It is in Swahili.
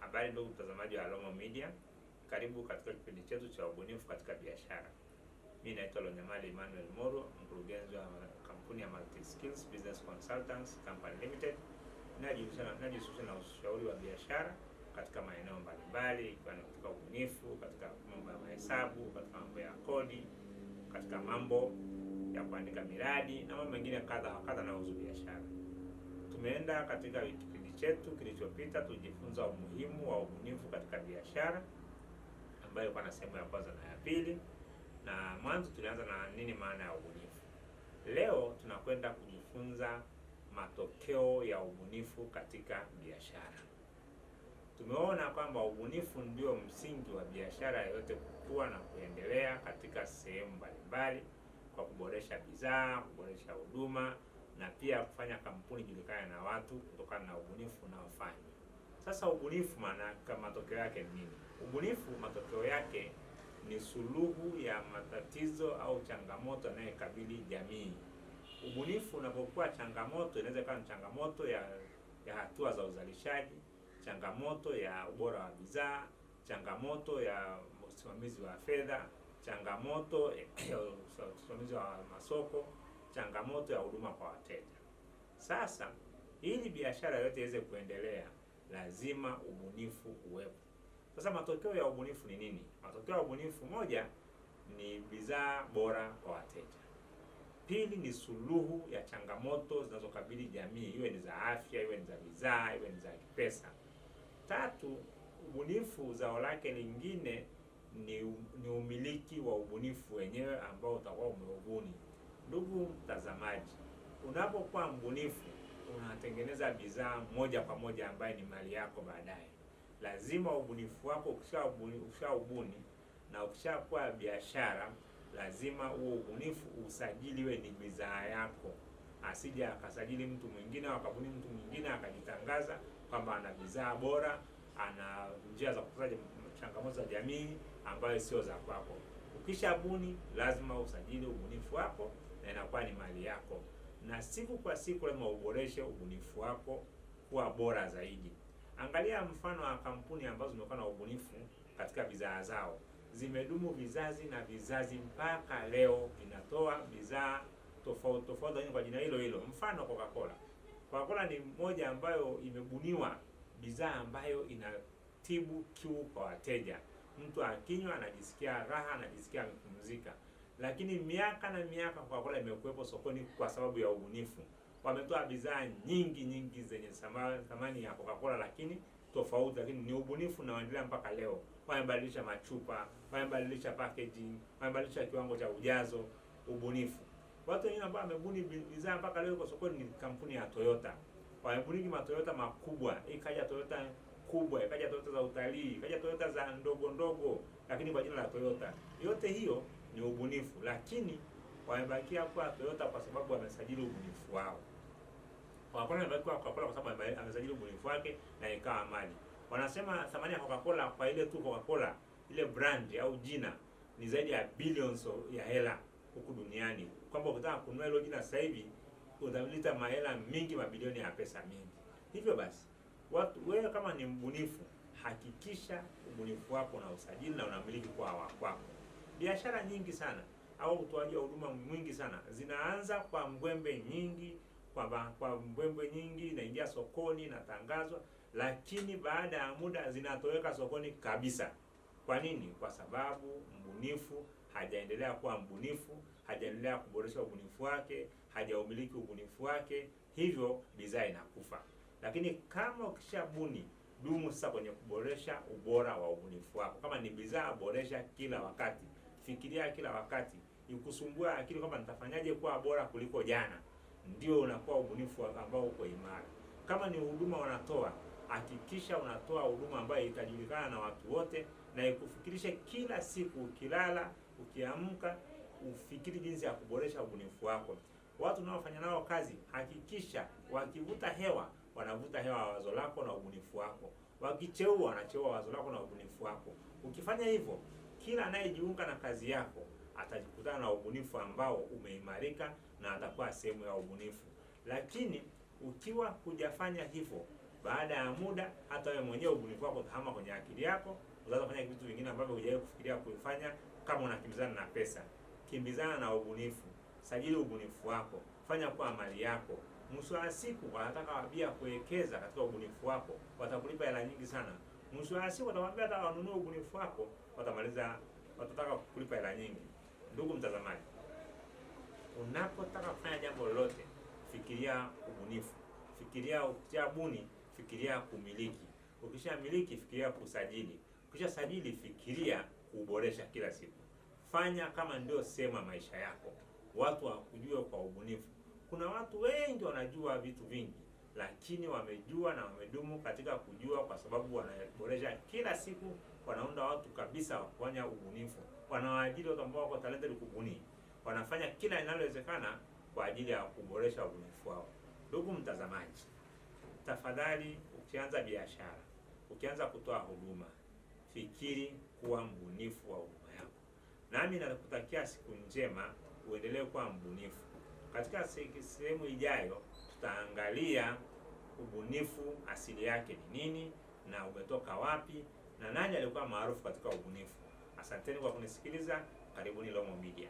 Habari ndugu mtazamaji wa Alomo Media, karibu katika kipindi chetu cha ubunifu katika biashara. Mimi naitwa Lonyamali Emmanuel Moro, mkurugenzi wa kampuni ya Multi Skills Business Consultants Company Limited, inayojihusisha na ushauri wa biashara katika maeneo mbalimbali, ikiwa ni katika ubunifu, katika mambo ya mahesabu, katika mambo ya kodi, katika mambo ya kuandika miradi na mambo mengine kadha wa kadha yanayohusu biashara. Tumeenda katika kipindi chetu kilichopita, tulijifunza umuhimu wa ubunifu katika biashara ambayo ilikuwa na sehemu ya kwanza na ya pili, na mwanzo tulianza na nini maana ya ubunifu. Leo tunakwenda kujifunza matokeo ya ubunifu katika biashara. Tumeona kwamba ubunifu ndio msingi wa biashara yoyote kukua na kuendelea katika sehemu mbalimbali, kwa kuboresha bidhaa, kuboresha huduma na pia kufanya kampuni ijulikane na watu kutokana na ubunifu unaofanya. Sasa ubunifu maana matokeo yake ni nini? Ubunifu matokeo yake ni suluhu ya matatizo au changamoto yanayokabili jamii. Ubunifu unapokuwa changamoto, inaweza kuwa ni changamoto ya hatua za uzalishaji, changamoto ya ubora wa bidhaa, changamoto ya usimamizi wa fedha, changamoto ya usimamizi wa masoko, changamoto ya huduma kwa wateja. Sasa ili biashara yote iweze kuendelea, lazima ubunifu uwepo. Sasa matokeo ya ubunifu ni nini? Matokeo ya ubunifu, moja ni bidhaa bora kwa wateja. Pili ni suluhu ya changamoto zinazokabili jamii, iwe ni za afya, iwe ni za bidhaa, iwe ni za pesa. Tatu, ubunifu zao lake lingine ni umiliki wa ubunifu wenyewe ambao utakuwa umeubuni. Ndugu mtazamaji, unapokuwa mbunifu unatengeneza bidhaa moja kwa moja ambayo ni mali yako baadaye. Lazima ubunifu wako ukishaubuni na ukishakuwa biashara, lazima huo ubunifu usajiliwe ni bidhaa yako, asije akasajili mtu mwingine au akabuni mtu mwingine akajitangaza kwamba ana bidhaa bora, ana njia za kutatua changamoto za jamii ambayo sio za kwako. Ukishabuni lazima usajili ubunifu wako na inakuwa ni mali yako, na siku kwa siku lazima uboreshe ubunifu wako kuwa bora zaidi. Angalia mfano wa kampuni ambazo zimekuwa na ubunifu katika bidhaa zao, zimedumu vizazi na vizazi mpaka leo, inatoa bidhaa tofauti tofauti lakini kwa jina hilo hilo. Mfano Coca-Cola. Coca-Cola ni moja ambayo imebuniwa bidhaa ambayo inatibu kiu kwa wateja. Mtu akinywa anajisikia raha, anajisikia amepumzika. Lakini miaka na miaka Coca-Cola imekuwepo sokoni kwa sababu ya ubunifu. Wametoa bidhaa nyingi nyingi zenye thamani ya Coca-Cola lakini tofauti, lakini ni ubunifu unaoendelea mpaka leo. Wamebadilisha machupa, wamebadilisha packaging, wamebadilisha kiwango cha ujazo, ubunifu. Watu wengine ambao wamebuni bidhaa mpaka leo kwa sokoni ni kampuni ya Toyota. Wamebuni ma Toyota makubwa, ikaja Toyota kubwa, ikaja Toyota za utalii, ikaja Toyota za ndogo ndogo, lakini kwa jina la Toyota. Yote hiyo ni ubunifu, lakini wamebakia kwa Toyota kwa sababu wamesajili ubunifu wao. Coca-Cola imebaki kwa Coca-Cola kwa sababu amesajili ubunifu wake na ikawa mali. Wanasema thamani ya Coca-Cola kwa ile tu Coca-Cola, ile brand au jina ni zaidi ya billions ya hela huku duniani. Kwamba ukitaka kununua hilo jina sasa hivi utalita mahela mingi, mabilioni ya pesa mingi. Hivyo basi, watu, wewe kama ni mbunifu, hakikisha ubunifu wako na usajili na unamiliki kwa kwako. Biashara nyingi sana au utoaji wa huduma mwingi sana zinaanza kwa mbwembe nyingi, kwa mbwembwe nyingi, inaingia sokoni, inatangazwa, lakini baada ya muda zinatoweka sokoni kabisa. Kwa nini? Kwa sababu mbunifu hajaendelea kuwa mbunifu, hajaendelea kuboresha ubunifu wake, hajaumiliki ubunifu wake, hivyo bidhaa inakufa. Lakini kama ukishabuni, dumu sasa kwenye kuboresha ubora wa ubunifu wako. Kama ni bidhaa, boresha kila wakati, fikiria kila wakati, ikusumbua akili kwamba nitafanyaje kuwa bora kuliko jana, ndio unakuwa ubunifu ambao uko imara. Kama ni huduma unatoa, hakikisha unatoa huduma ambayo itajulikana na watu wote na ikufikirishe kila siku, ukilala, ukiamka, ufikiri jinsi ya kuboresha ubunifu wako. Watu unaofanya nao kazi, hakikisha wakivuta hewa, wanavuta hewa wazo lako na ubunifu wako. Wakicheua, wanacheua wazo lako na ubunifu wako. Ukifanya hivyo, kila anayejiunga na kazi yako atajikutana na ubunifu ambao umeimarika na atakuwa sehemu ya ubunifu. Lakini ukiwa hujafanya hivyo, Baada ya muda, hata wewe mwenyewe ubunifu wako utahama kwenye akili yako, utaanza kufanya vitu vingine ambavyo hujawahi kufikiria kufanya. Kama unakimbizana na pesa, kimbizana na ubunifu. Sajili ubunifu wako, fanya kuwa mali yako. Mwisho wa siku wanataka wabia kuwekeza katika ubunifu wako, watakulipa hela nyingi sana. Mwisho wa siku watakwambia hata wanunue ubunifu wako, watamaliza, watataka kukulipa hela nyingi. Ndugu mtazamaji, unapotaka kufanya jambo lolote, fikiria ubunifu, fikiria ukishabuni, fikiria kumiliki, ukishamiliki fikiria kusajili, ukishasajili fikiria kuboresha kila siku. Fanya kama ndio sehemu ya maisha yako, watu wakujue kwa ubunifu. Kuna watu wengi wanajua vitu vingi, lakini wamejua na wamedumu katika kujua kwa sababu wanaboresha kila siku, wanaunda watu kabisa wa kufanya ubunifu, wanawaajiri watu ambao wako talented kubuni, wanafanya kila linalowezekana kwa ajili ya kuboresha ubunifu wao. Ndugu mtazamaji, tafadhali, ukianza biashara, ukianza kutoa huduma, fikiri kuwa mbunifu wa huduma yako. Nami nakutakia siku njema, uendelee kuwa mbunifu. Katika sehemu ijayo tutaangalia ubunifu asili yake ni nini na umetoka wapi na nani alikuwa maarufu katika ubunifu. Asanteni kwa kunisikiliza. Karibuni Lomo Media.